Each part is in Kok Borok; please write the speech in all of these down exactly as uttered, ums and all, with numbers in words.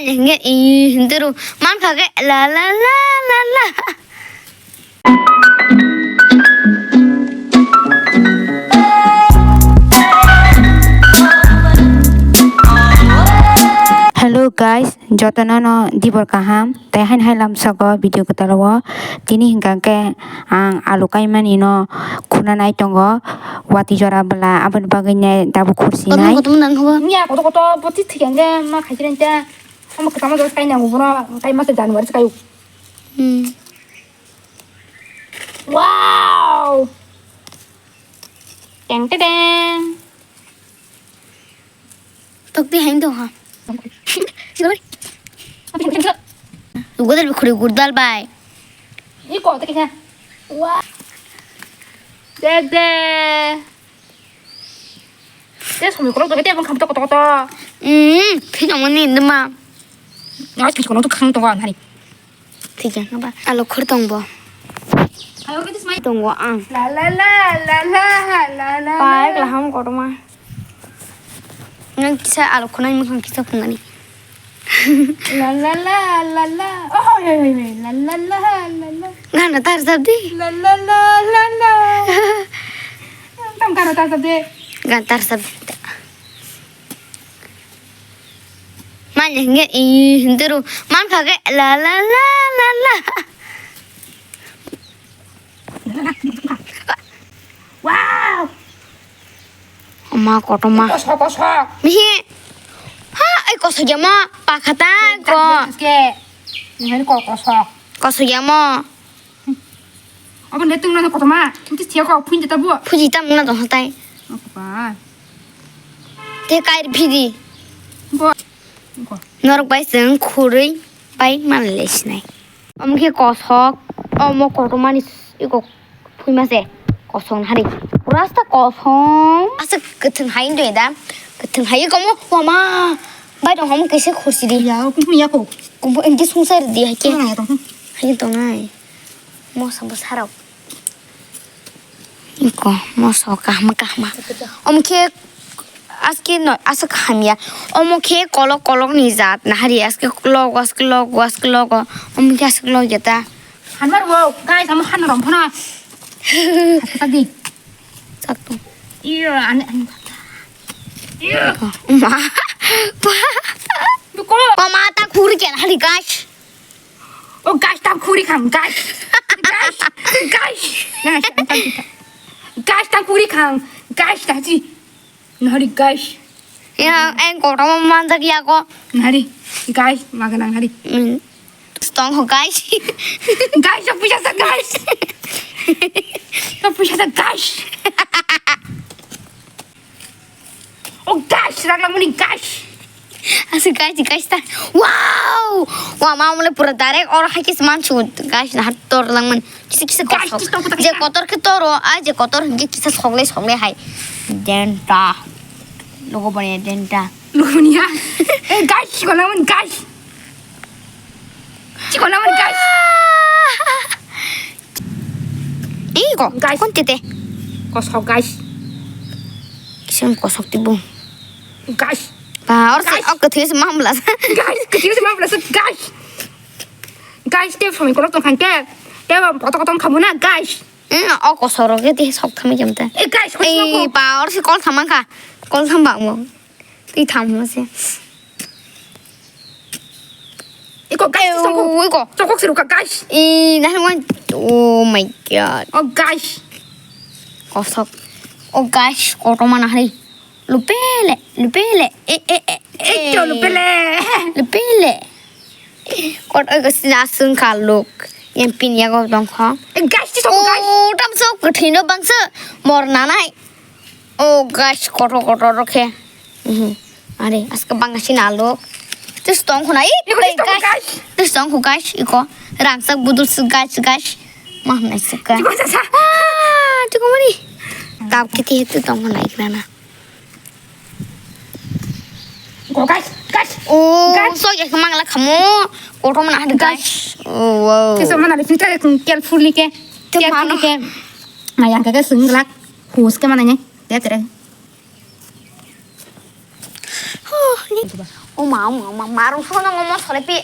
Hingke i hinduru mankha ke la la la la la. Hello guys, jotono no dibor kaham. Tei haino hai lamsogo video kwtal o tini hingka khe ang alu kaimani no khuna nai tongo, watwi jora bwla, aboni bagwi ne tabuk khursi nai. Kotor kotor nang hobo. Nya kotor kotor boti thik ang khe ma khaisi renta. Omo kwchama jora kai nango bono, kai masa January se kaio. Hmm. Wow! Teng te teng. Tok di hain dong ha. Sila bai. Apa sila? Ugo dal khuri gurdal bai. Ini kok tak ya? Wah. Dede. Te somi kolok dong te bang kham tok tok tok. Hmm, thik ang mani dema. Ngai thik kolok tok khang tok ang hari. Thik ya, naba. Alo khur tong bo. Ayo, kita semai. Tong bo ang. La, la, la, la, la, la, la, la. Pai, kelaham kotorma. Nang kisa alo khunai mukhang kisa khunani. La, la, la, la, la. Oh, oi, oi, oi, oi. La, la, la, la, la. Gana tar sabdi. La, la, la, la, la. Tam gana tar sabdi. Gana tar sabdi. Manya hinge i hinduru mankha ke la la la la la. Wow! Oma kotorma. Kosok, kosok. Mihi. Ha, ai kosok ya mo. Pakha ta ko. Ke. Ini kok kosok. Kosok ya mo. Abo netung na kotorma. Ini siya ko pun jeta bu. Phuji tam na to hatai. Apa? Te kair phidi. Bo. Ko. Norok bai chwng khurui bai manlai sinai. Omo khe kosok, omo kotormani iko phuima se kosong hari. Rasta kosong. Asa kwthwng hai ndo da. Kwthwng hai komo wama. Bai dong homo kese khursi di. Ya, kumpuni ya ko. Kumpu engke sungsar di hai ke. Kumpuni ya tong. Hai tongnai. Mosa bwsarok. Iko, moso kahma kahma. Omo khe aske no, aswk hamya. Omo khe kolok kolok ni jat nahari aske logo, aske logo, aske logo. Omo khe aske logo jeta. Hanmar wo, guys, amo han rom phana. Tadi. Satu. Iya, ane, ane. Iya. Ma. Duko. Pamata khuri ken hari, guys. Oh, guys, tam khuri khang, guys. Guys, guys. Guys, tam khuri khang, guys, daji. Nari, guys. Ya, eng kotorma manjak ya ko. Nari, guys, maga nang nari. Hmm. Stong ho, guys. Guys, sa puisa sa, guys. Sa puisa sa, guys. Oh, guys, rak lang muni, guys. Aswk guys, guys ta. Wow! Wa ma mole pura direct oro hai kis manchu guys na hat tor lang man. Kisa kisa guys, kosok. Kisa kisa. Je kotor khe toro, a je kotor hingke kisa sogle sogle hai. Denta. Logo bani denta. Logo bani ya. Eh, guys, chikon lang muni, guys. Chikon lang muni, guys. Ih, kok, guys. Kon tete. Kosok, guys. Kisem kosok tibu. Guys. Ba, or se, guys. Ok, kethi se mamla sa. Guys, kethi se mamla sa, guys. Guys, te somi kolok tong khang te. Te ba poto kotong khamu na, guys. Hmm, o kosoro ke te sok thami jam te. Eh, guys, kosok. Eh, ba, or se kol thamang kha. Kol tham ba mo. Twi thammo se. Iko guys, ew, chokok. Iko. Chokok sirukha guys. I, nahar wan. Oh my God. Oh guys. Kosok. Oh guys, kotorma nahari. Lupele, lupele. E, e, e, e. Ekto lupele. Lupele. Kot oi ko sina sung kha luk. Yang pin ya ko dong kho. Eh, guys, chokok guys. Oh, tam sok ko thino bangsa. Mor nanai. Oh guys, kotor kotor rokhe. Mhm. Are, aske bangasi nalo. Terus tong khuna, ih, iko guys, guys. Terus tong khu guys, iko. Rangsak budul su guys, guys. Mah nai suka. Chiko sasa. Ah, chiko mani. Kap kiti hetu tong khuna ikrana. Iko guys, guys. Oh, guys. So ya kemang la kamu. Kotor mana ada guys. Guys. Oh, wow. Kisa mana ada cinta yang carefully ke. Carefully ke. Nah, yang kakak sungguh lah. Hus ke mananya? Dia cerai. Oh, ni. O ma, o ma, o ma, ma rung song nang omo sole pi.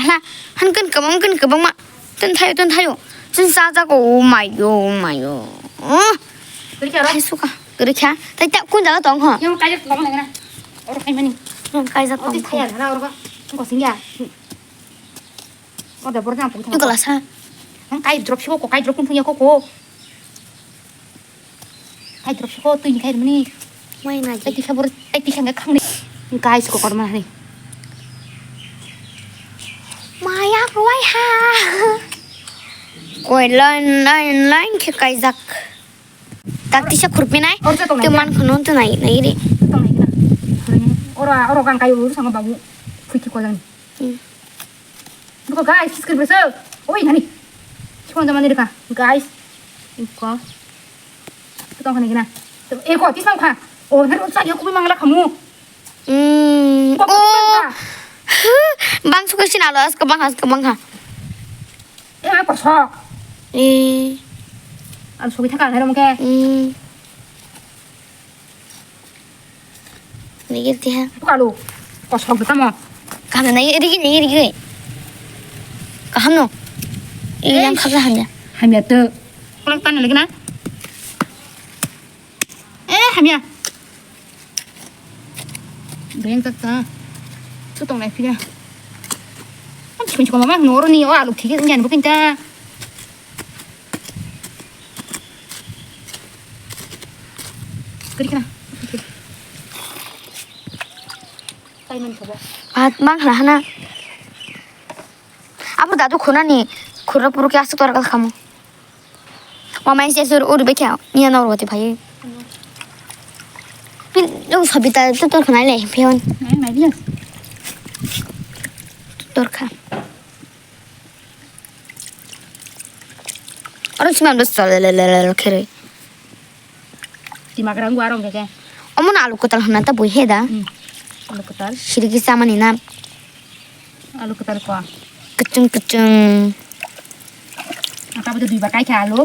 Hala, han kan kabang, kan kabang ma. Tun thayo, tun thayo. Tun sa sa ko, o ma yo, o ma yo. Oh. Kiri kya ro? Hai suka, kiri kya? Tai ta kun jala tong ho. Yang kaijak tong lagi na. Oro khai mani. Yang kaijak tong. Oro khai na oro ko. Ko singya. Oro borna pung. Tu kala sa. Yang kai drop siko ko, kai drop pung ya ko ko. Hai drop siko twi ni khai mani. Mai na. Tai tisa bor, tai tisa ngai khang ni. Guys, ko korma ni. Maya koi ha. Koi line, line, line khe kaijak. Tak tisa khurpi nai. Or sa tong nai. Te man khunu tu nai, nai ri. Tong nai na. Ora, ora kang kai uru sama babu. Phuiki ko jang. Hmm. Buko guys, subscribe resa. Oi, nani. Sipon jama ni reka, guys. Iko. Tong khani gina. Eko, tisang kha. O, nero sa yo kubi mangla khamu. Hmm. Ko, ko, oh. Tisang kha. Bang suka sin alo, as ko bang, as ko bang ha. Eh, ma kosok. Eh. Al suki thaka, nero mungke. Hmm. Nigir tiha. Bukalu. Kosok de tamo. Kaham na nai rigi nai rigi. Kaham no. Ini yang khaksa hamya. Hamya tu. Kolak tan lagi na. Eh, hamya. Beng tak ta. Tu tong nai pia. Am chikun chikun mama noro ni o alu thigi nyan bukin ta. Kiri kana. Kaiman kaba. Bat mang hana hana. Abo dadu khunani khura puru khe aswk tora kal khamu. Mama se sur uri bekha niya nor wati bhai. Pin jong sabita tu tor khanai le pheon. Nai nai dia. Tor kha. Oro sima dos le le le le khere. Timagra ngu arong keke. Omo na alu kwtal hwnna ta bui he da. Hmm. Alu kwtal. Sirigi samani na. Alu kwtal ko. Kuchung kuchung. Aka bodo dui ba kai kha alu.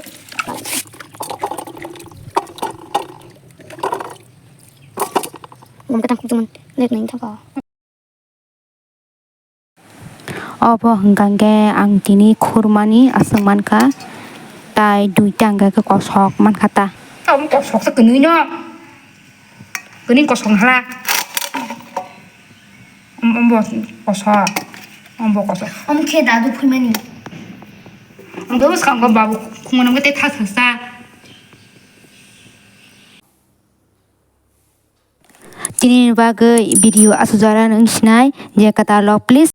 Gum katang kuchung man. Nek nang thang ko. Obo hwnkha khe ang tini khurmani aswk mankha, tai duita hwnkha khe kosok mankha ta. Tabuk kosok se kwnwi no. Kwnwi kosok hala. Om-, ombo kosok. Ombo kosok. Om khe dadu phuimani. Ang to bwskango babu khungmano khe tei thak thak sa. Tini ni bagwi video aswk jora nung sinai je kwtal rok, please